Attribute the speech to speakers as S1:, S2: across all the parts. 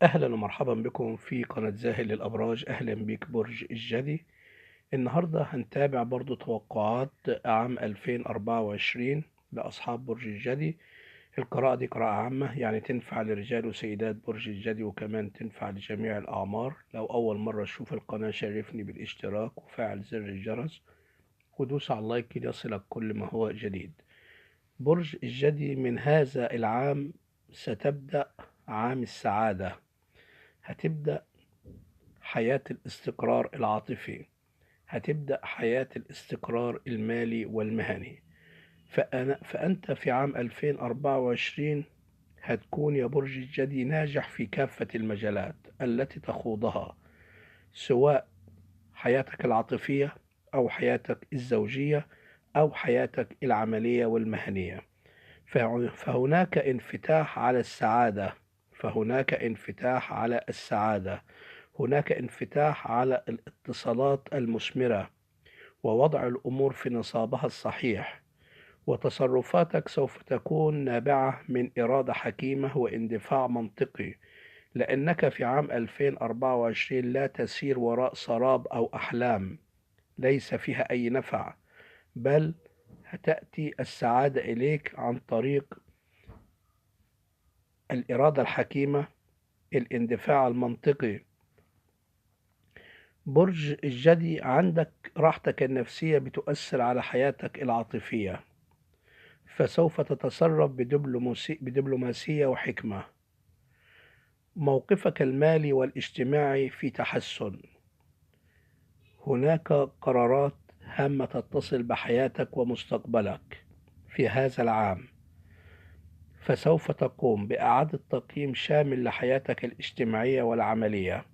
S1: أهلا ومرحبا بكم في قناة زاهر للأبراج. أهلا بك برج الجدي. النهاردة هنتابع برضو توقعات عام 2024 لأصحاب برج الجدي. القراءة دي قراءة عامة، يعني تنفع لرجال وسيدات برج الجدي، وكمان تنفع لجميع الأعمار. لو أول مرة تشوف القناة شرفني بالاشتراك وفعل زر الجرس ودوس على اللايك ليصلك كل ما هو جديد. برج الجدي من هذا العام ستبدأ عام السعادة، هتبدأ حياة الاستقرار العاطفي، هتبدأ حياة الاستقرار المالي والمهني. فأنت في عام 2024 هتكون يا برج الجدي ناجح في كافة المجالات التي تخوضها، سواء حياتك العاطفية أو حياتك الزوجية أو حياتك العملية والمهنية. فهناك انفتاح على السعادة، فهناك انفتاح على السعادة، هناك انفتاح على الاتصالات المثمرة ووضع الأمور في نصابها الصحيح، وتصرفاتك سوف تكون نابعة من إرادة حكيمة واندفاع منطقي، لأنك في عام 2024 لا تسير وراء سراب أو أحلام ليس فيها أي نفع، بل هتأتي السعادة إليك عن طريق الإرادة الحكيمة، الاندفاع المنطقي. برج الجدي عندك راحتك النفسية بتؤثر على حياتك العاطفية، فسوف تتصرف بدبلوماسية وحكمة. موقفك المالي والاجتماعي في تحسن، هناك قرارات هامة تتصل بحياتك ومستقبلك في هذا العام، فسوف تقوم بإعادة تقييم شامل لحياتك الاجتماعية والعملية.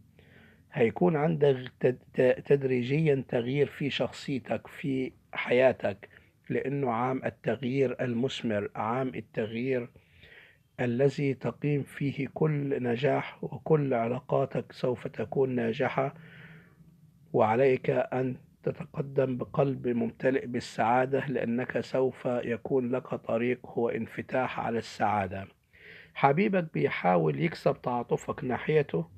S1: هيكون عندك تدريجيا تغيير في شخصيتك في حياتك، لأنه عام التغيير المثمر، عام التغيير الذي تقيم فيه كل نجاح، وكل علاقاتك سوف تكون ناجحة، وعليك أن تتقدم بقلب ممتلئ بالسعادة، لأنك سوف يكون لك طريق هو انفتاح على السعادة. حبيبك بيحاول يكسب تعاطفك ناحيته،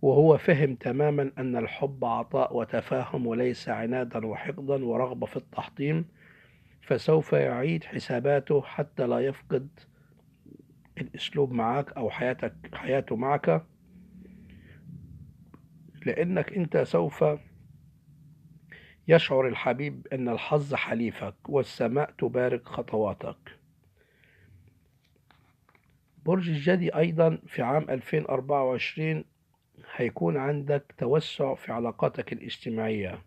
S1: وهو فهم تماما أن الحب عطاء وتفاهم وليس عنادا وحقدا ورغبة في التحطيم، فسوف يعيد حساباته حتى لا يفقد الأسلوب معك أو حياته معك، لأنك أنت سوف يشعر الحبيب أن الحظ حليفك والسماء تبارك خطواتك. برج الجدي أيضا في عام 2024 هيكون عندك توسع في علاقاتك الاجتماعية،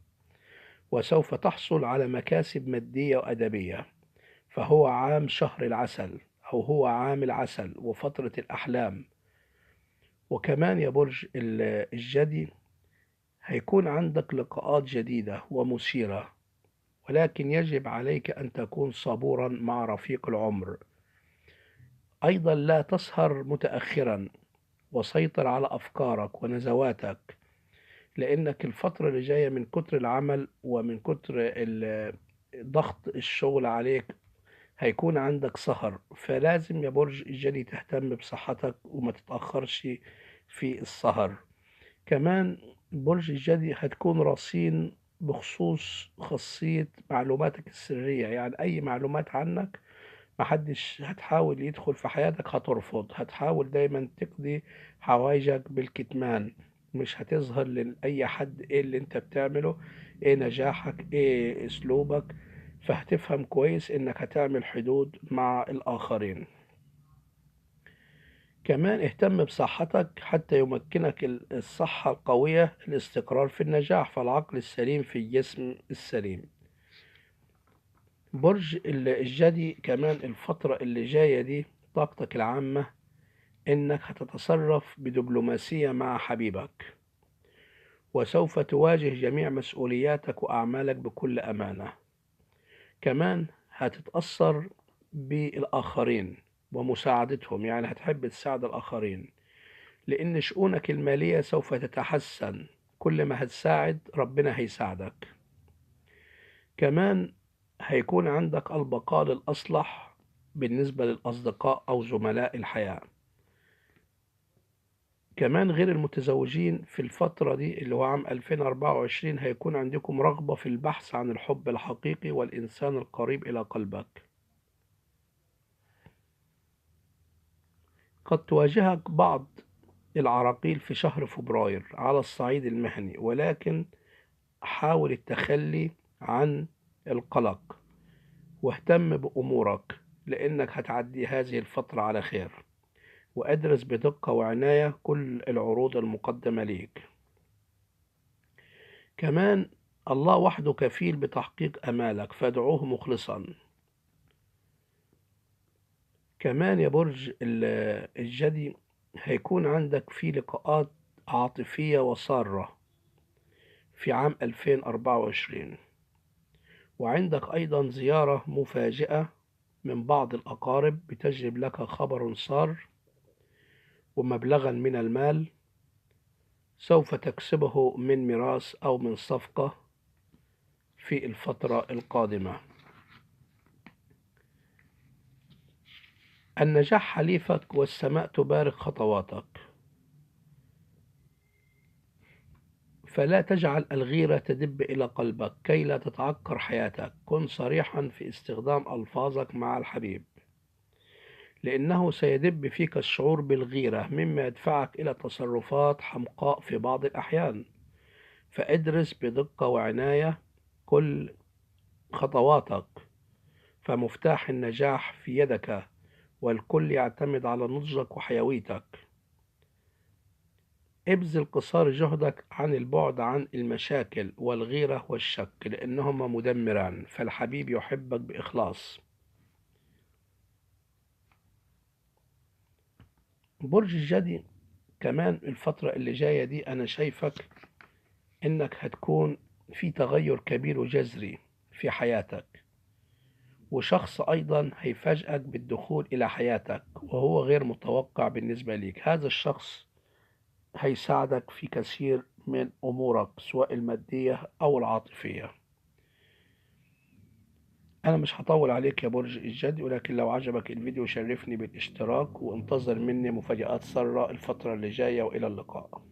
S1: وسوف تحصل على مكاسب مادية وأدبية، فهو عام شهر العسل أو هو عام العسل وفترة الأحلام. وكمان يا برج الجدي هيكون عندك لقاءات جديدة ومثيرة، ولكن يجب عليك أن تكون صبورا مع رفيق العمر. أيضا لا تسهر متأخرا، وسيطر على أفكارك ونزواتك، لأنك الفترة اللي جاية من كتر العمل ومن كتر ضغط الشغل عليك هيكون عندك سهر، فلازم يا برج الجدي تهتم بصحتك وما تتأخرش في السهر. كمان برج الجدي هتكون رصين بخصوص خاصية معلوماتك السرية، يعني أي معلومات عنك محدش هتحاول يدخل في حياتك، هترفض، هتحاول دايما تقضي حوايجك بالكتمان، مش هتظهر لأي حد ايه اللي انت بتعمله، ايه نجاحك، ايه اسلوبك، فهتفهم كويس انك هتعمل حدود مع الآخرين. كمان اهتم بصحتك حتى يمكنك الصحة القوية الاستقرار في النجاح، فالعقل السليم في الجسم السليم. برج الجدي كمان الفترة اللي جاية دي طاقتك العامة انك هتتصرف بدبلوماسية مع حبيبك، وسوف تواجه جميع مسؤولياتك وأعمالك بكل أمانة. كمان هتتأثر بالآخرين ومساعدتهم، يعني هتحب تساعد الآخرين، لأن شؤونك المالية سوف تتحسن، كل ما هتساعد ربنا هيساعدك. كمان هيكون عندك البقاء للأصلح بالنسبة للأصدقاء أو زملاء الحياة. كمان غير المتزوجين في الفترة دي اللي هو عام 2024 هيكون عندكم رغبة في البحث عن الحب الحقيقي والإنسان القريب إلى قلبك. قد تواجهك بعض العراقيل في شهر فبراير على الصعيد المهني، ولكن حاول التخلي عن القلق واهتم بأمورك لأنك هتعدي هذه الفترة على خير، وأدرس بدقة وعناية كل العروض المقدمة ليك. كمان الله وحده كفيل بتحقيق أمالك، فادعوه مخلصا. كمان يا برج الجدي هيكون عندك في لقاءات عاطفية وسارة في عام 2024، وعندك أيضا زيارة مفاجئة من بعض الأقارب بتجلب لك خبر سار ومبلغا من المال سوف تكسبه من ميراث أو من صفقة في الفترة القادمة. النجاح حليفك والسماء تبارك خطواتك، فلا تجعل الغيرة تدب إلى قلبك كي لا تتعكر حياتك. كن صريحا في استخدام ألفاظك مع الحبيب، لأنه سيدب فيك الشعور بالغيرة مما يدفعك إلى تصرفات حمقاء في بعض الأحيان، فادرس بدقة وعناية كل خطواتك، فمفتاح النجاح في يدك والكل يعتمد على نضجك وحيويتك. ابذل قصارى جهدك عن البعد عن المشاكل والغيرة والشك لأنهما مدمران، فالحبيب يحبك بإخلاص. برج الجدي كمان الفترة اللي جاية دي أنا شايفك إنك هتكون في تغير كبير وجذري في حياتك، وشخص أيضا هيفاجئك بالدخول إلى حياتك وهو غير متوقع بالنسبة ليك. هذا الشخص هيساعدك في كثير من أمورك سواء المادية أو العاطفية. أنا مش هطول عليك يا برج الجدي، ولكن لو عجبك الفيديو شرفني بالاشتراك، وانتظر مني مفاجآت سارة الفترة اللي جاية، وإلى اللقاء.